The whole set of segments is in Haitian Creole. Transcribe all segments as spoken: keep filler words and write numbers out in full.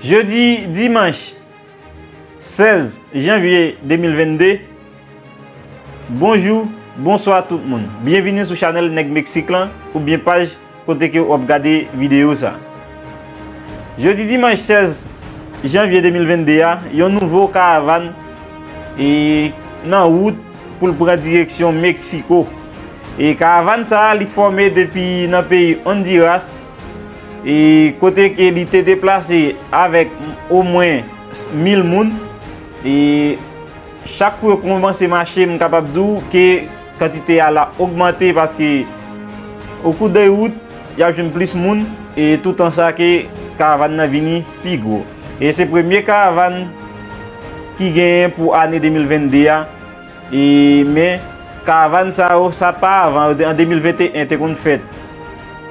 Jodi, dimanch sèz janvye de mil vennde. Bonjou, bonswa tout moun. Byenvini sou chanèl Nèg Meksik lan oubyen paj kote ke w ap gade videyo sa. Jodi dimanch sèz janvye de mil vennde a, yon nouvo karavàn e nan wout pou l pran direksyon Meksiko. E karavàn sa a, li fòme depi nan peyi Ondiras, e kote ke li te deplase avèk omwen mil moun. E chak kou yo kòmanse mache, m kapab di w ke kantite a la ogmante, paske okou de wout, y ap jwenn plis moun, e toutan sa ke karavàn nan vini pi gwo. E se premye karavàn ki genyen pou ane de mil vennde a, e, men karavàn sa yo, sa pa avan, an de mil venteyen te konn fèt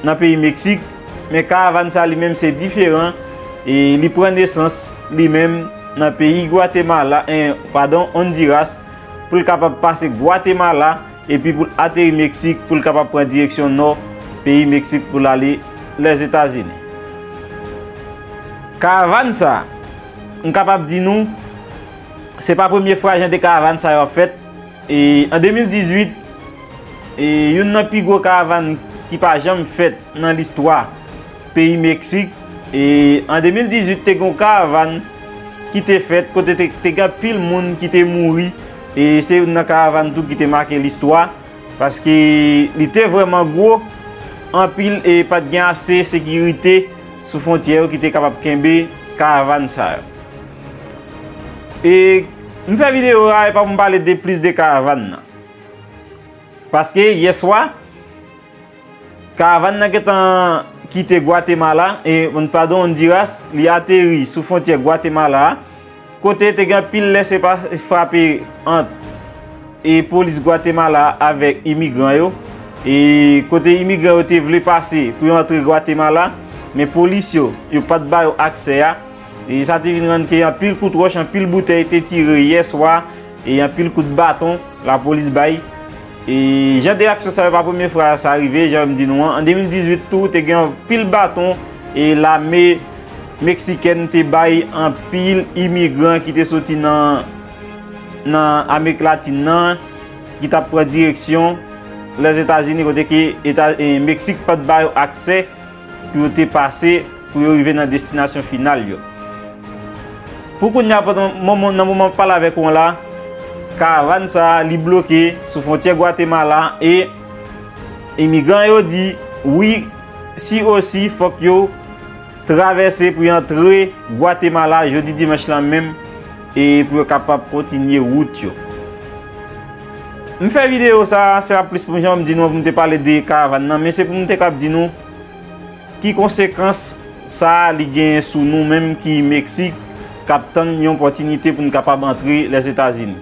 nan peyi Meksik, men karavàn sa li menm se diferan, e li pran nesans li menm nan peyi Gwatemala, en, padon, Ondiras, pou l kapab pase Gwatemala, epi pou l ateri Meksik, pou l kapab pran direksyon nò peyi Meksik pou l ale Lèzetazini. Karavàn sa, m kapab di nou, se pa premye fwa jan de karavàn sa yo ap fèt. E, an de mil dizuit, e, youn nan pi gwo karavàn ki pa janm fèt nan listwa peyi Meksik. E, an de mil dizuit, te gen yon karavàn ki te fèt kote te, te gen anpil moun ki te mouri. E se youn nan karavàn tou ki te make listwa, paske li te vrèman gwo, anpil, e pa t gen ase sekirite sou fwontyè yo ki te kapab kenbe karavàn sa yo. E m fè videyo a, e pa pou m pale de plis de karavàn nan. Paske yèswa, karavàn nan gentan kite Gwatemala, e, padon, Ondiras, li ateri sou fwontyè Gwatemala a, kote te gen anpil lèsepase frape ant, e, polis Gwatemala avèk imigran yo, e kote imigran yo te vle pase pou yo antre Gwatemala, men polis yo, yo pa t ba yo aksè a. E sa te vin rann ke anpil kout wòch, anpil boutèy te tire yèswa, e anpil kout baton lapolis bay. E jan de aksyon sa yo pa premye fwa sa rive, jan m di nou an. An de mil dizuit tou, te gen anpil baton e lame meksikèn te bay anpil imigran ki te soti nan, nan Amerik Latin nan, ki t ap pran direksyon Lèzetazini, kote ke Eta-, e, Meksik pa t ba yo aksè pou yo te pase, pou yo rive nan destinasyon final yo. Pou kounye a, pandan moman, nan moman m ap pale avèk ou an la, karavàn sa a, li bloke sou fwontyè Gwatemala e imigran yo di wi, si osi, fòk yo travèse pou yo antre Gwatemala jodi dimanch lan menm e pou yo kapab kontinye wout yo. M fè videyo sa a, se pa plis pou jan m di nou pou m te pale de karavàn nan, men se pou m te kab di nou ki konsekans sa a li genyen sou nou menm ki Meksik k ap tann yon opòtinite pou n kapab antre Lèzetazini.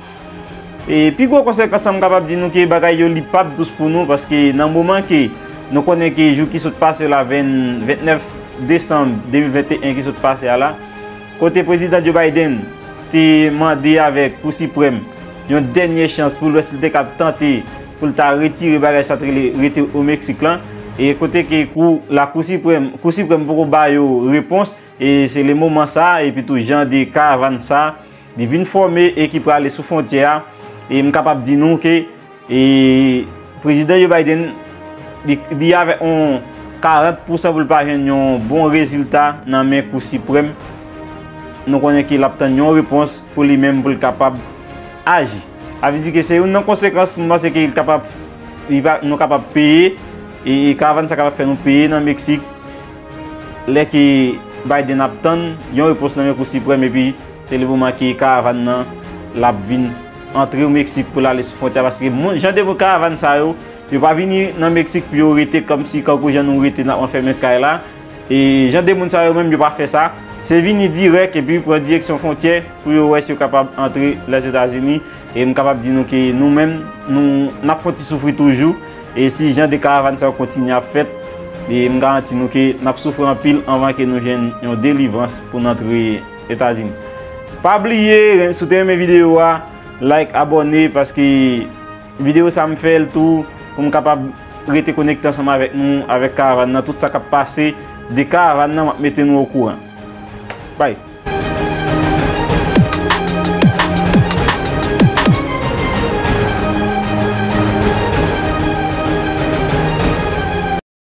E pi gwo konsekans sa m kapab di nou ke bagay yo li p ap dous pou nou, paske nan moman ke nou konnen ke jou ki sot pase la, ven, vennèf desanm de mil venteyen ki sot pase a la, kote prezidan Joe Biden te mande avèk Kou Siprèm yon dènye chans pou l wè si l te kab tante pou l ta retire bagay sa t rele rete o Meksik lan. E kote ke kou, Lakou Siprèm, Kou Siprèm poko ba yo repons, e se le moman sa, epi tou jan de karavàn sa, li vin fòme e ki prale sou fwontyè a. E m kapab di nou ke, e, prezidan Joe Biden, li, li avèk yon karant pousan pou l pa jwenn yon bon rezilta nan men Kou Siprèm. Nou konnen ke l ap tann yon repons pou li menm pou l kapab aji. Sa vle di ke se youn nan konsekans m panse ke l kapab, li va, nou kapab peye, e, e karavàn sa kapab fè nou peye nan Meksik, lè ke Biden ap tann yon repons nan men Kou Siprèm, epi se le moman ke karavàn nan l ap vin antre o Meksik pou l ale sou fwontyè, paske moun, jan de moun karavàn sa yo, yo pa vini nan Meksik pou yo rete kòmsi kankou jan nou rete n ap anfèmen kay la. E jan de moun sa yo menm yo pa fè sa, se vini dirèk epi pran direksyon fwontyè pou yo wè si yo kapab antre Lèzetazini. E m kapab di nou ke nou menm, nou, n ap fè yon ti soufri toujou. E si jan de karavàn sa yo kontinye ap fèt, e m garanti nou ke n ap soufri anpil anvan ke nou jwenn yon delivrans pou n antre Etazini. Pa bliye, si w te renmen videyo a, like, abòne, paske videyo sa m fè l tou pou m kapab rete konekte ansanm avèk nou, avèk karavàn nan, tout sa k ap pase de karavàn nan, m ap mete nou okouran. Bye.